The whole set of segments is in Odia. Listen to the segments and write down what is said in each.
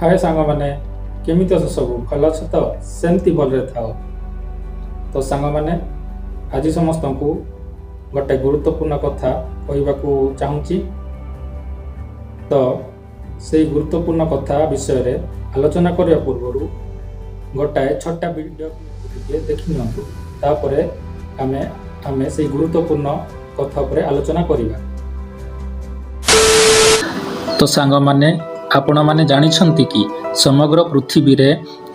ହାଏ ସାଙ୍ଗମାନେ, କେମିତି ଅଛ ସବୁ? ଭଲ ଅଛ ତ? ସେମିତି ଭଲରେ ଥାଅ। ତ ସାଙ୍ଗମାନେ, ଆଜି ସମସ୍ତଙ୍କୁ ଗୋଟେ ଗୁରୁତ୍ୱପୂର୍ଣ୍ଣ କଥା କହିବାକୁ ଚାହୁଁଛି। ତ ସେଇ ଗୁରୁତ୍ୱପୂର୍ଣ୍ଣ କଥା ବିଷୟରେ ଆଲୋଚନା କରିବା ପୂର୍ବରୁ ଗୋଟାଏ ଛୋଟ ଭିଡ଼ିଓ ଟିକେ ଦେଖି ନିଅନ୍ତୁ। ତାପରେ ଆମେ ସେଇ ଗୁରୁତ୍ୱପୂର୍ଣ୍ଣ କଥା ଉପରେ ଆଲୋଚନା କରିବା। ତ ସାଙ୍ଗମାନେ, ଆପଣମାନେ ଜାଣିଛନ୍ତି କି ସମଗ୍ର ପୃଥିବୀରେ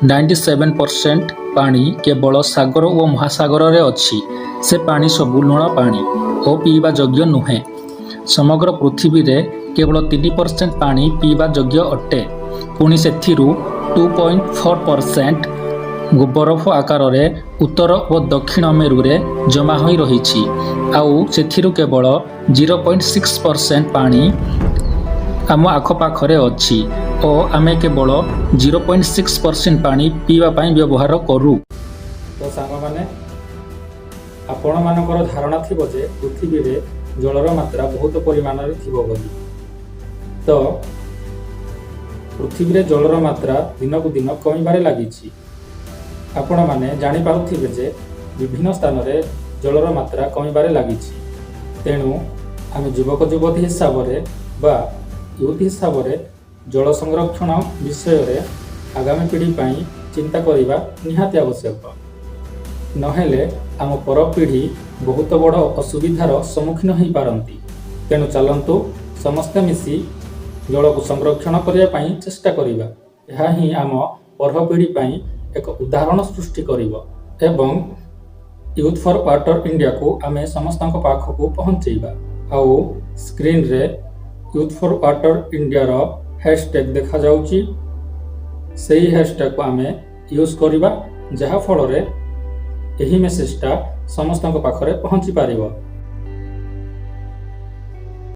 97% ପାଣି କେବଳ ସାଗର ଓ ମହାସାଗରରେ ଅଛି। ସେ ପାଣି ସବୁ ଲୁଣ ପାଣି ଓ ପିଇବା ଯୋଗ୍ୟ ନୁହେଁ। ସମଗ୍ର ପୃଥିବୀରେ କେବଳ 3% ପାଣି ପିଇବା ଯୋଗ୍ୟ ଅଟେ। ପୁଣି ସେଥିରୁ 2.4% ବରଫ ଆକାରରେ ଉତ୍ତର ଓ ଦକ୍ଷିଣ ମେରୁରେ ଜମା ହୋଇ ରହିଛି। ଆଉ ସେଥିରୁ କେବଳ 0.6% ପାଣି ଆମ ଆଖପାଖରେ ଅଛି ଓ ଆମେ କେବଳ 0.6% ପାଣି ପିଇବା ପାଇଁ ବ୍ୟବହାର କରୁ। ତ ସାଙ୍ଗମାନେ, ଆପଣମାନଙ୍କର ଧାରଣା ଥିବ ଯେ ପୃଥିବୀରେ ଜଳର ମାତ୍ରା ବହୁତ ପରିମାଣରେ ଥିବ ବୋଲି। ତ ପୃଥିବୀରେ ଜଳର ମାତ୍ରା ଦିନକୁ ଦିନ କମିବାରେ ଲାଗିଛି। ଆପଣମାନେ ଜାଣିପାରୁଥିବେ ଯେ ବିଭିନ୍ନ ସ୍ଥାନରେ ଜଳର ମାତ୍ରା କମିବାରେ ଲାଗିଛି। ତେଣୁ ଆମେ ଯୁବକ ଯୁବତୀ ହିସାବରେ ବା ୟୁଥ୍ ହିସାବରେ ଜଳ ସଂରକ୍ଷଣ ବିଷୟରେ ଆଗାମୀ ପିଢ଼ି ପାଇଁ ଚିନ୍ତା କରିବା ନିହାତି ଆବଶ୍ୟକ। ନହେଲେ ଆମ ପରପିଢ଼ି ବହୁତ ବଡ଼ ଅସୁବିଧାର ସମ୍ମୁଖୀନ ହୋଇପାରନ୍ତି। ତେଣୁ ଚାଲନ୍ତୁ, ସମସ୍ତେ ମିଶି ଜଳକୁ ସଂରକ୍ଷଣ କରିବା ପାଇଁ ଚେଷ୍ଟା କରିବା। ଏହା ହିଁ ଆମ ପରପିଢ଼ି ପାଇଁ ଏକ ଉଦାହରଣ ସୃଷ୍ଟି କରିବ ଏବଂ ୟୁଥ୍ ଫର୍ ୱାଟର ଇଣ୍ଡିଆକୁ ଆମେ ସମସ୍ତଙ୍କ ପାଖକୁ ପହଞ୍ଚେଇବା। ଆଉ ସ୍କ୍ରିନରେ ୟୁଥ୍ ଫର୍ ୱାଟର ଇଣ୍ଡିଆର ହ୍ୟାସଟ୍ୟାଗ୍ ଦେଖାଯାଉଛି। ସେଇ ହ୍ୟାସଟ୍ୟାଗ୍କୁ ଆମେ ୟୁଜ୍ କରିବା, ଯାହାଫଳରେ ଏହି ମେସେଜଟା ସମସ୍ତଙ୍କ ପାଖରେ ପହଞ୍ଚି ପାରିବ।